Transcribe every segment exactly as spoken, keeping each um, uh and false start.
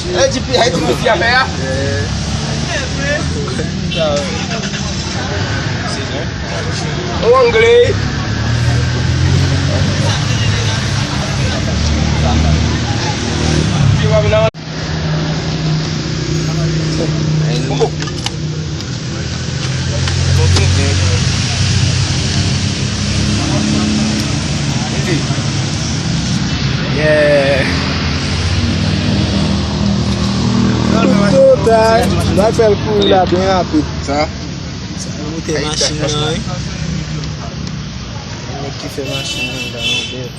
Hey, G P, hey, G P, ti afè a. Ou angle. Yeah. Tout total, n al fè l kouri la byen rapid. Sa? Sa nou moute machin nan, wi. Nèg ki fè machin nan, ba nou bèl.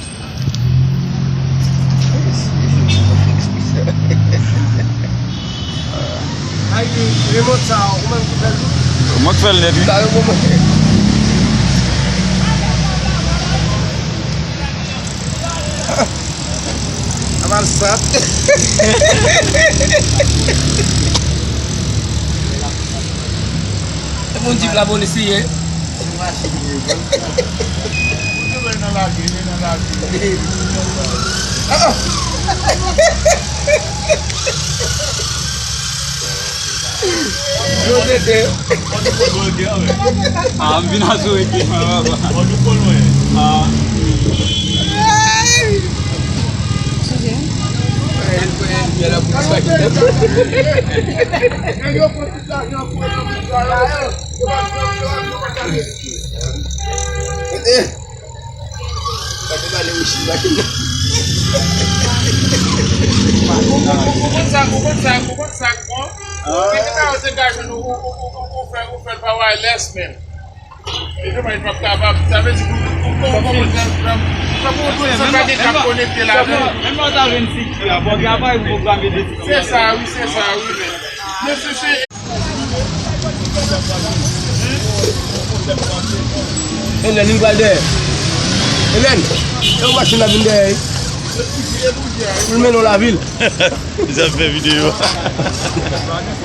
Ay, remòt sa, ou menm ki fè l tou? Mwen k fè l nèt, wi. Sa yo moman. Aval sat. E bon, Jeep la bon, li siye. Yo tete. Ah, m vin asou ekip mwen, papa. Ah. Ou konn sa, ou konn sa, ou konn sa k bon. Ou gen ta yo te ka jwenn ou, ou, ou, ou, ou fè, ou fè l pa wireless menm. E demen li p ap kapab. Sa vle di pou, pou, pou, pou, pou, pou, pou, pou, sa pa gen k ap konekte la menm. Menm lè w ta jwenn figi a, bon, gen aparèy pou pwograme de figi. Se sa, wi, se sa, wi, men. Men se, se Elèn, li pral dèyè. Elèn, e yon machin la vin dèyè, wi. Pou l mennen w lavil. Misye ap fè videyo.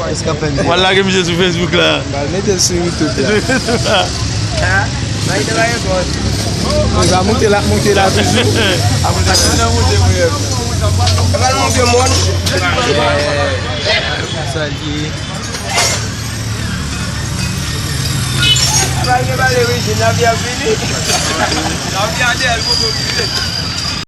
Èske ap fè videyo? W al lage misye sou Facebook la. M pral mete l sou YouTube la. Sou YouTube la. Li va moute, l ap moute la toujou. Apre sa, li nan moute, mwen. Li va moute mòn. Sa l ye. Pral gen pale Regine, lavi ap vini. Lavi a de, l poko vini.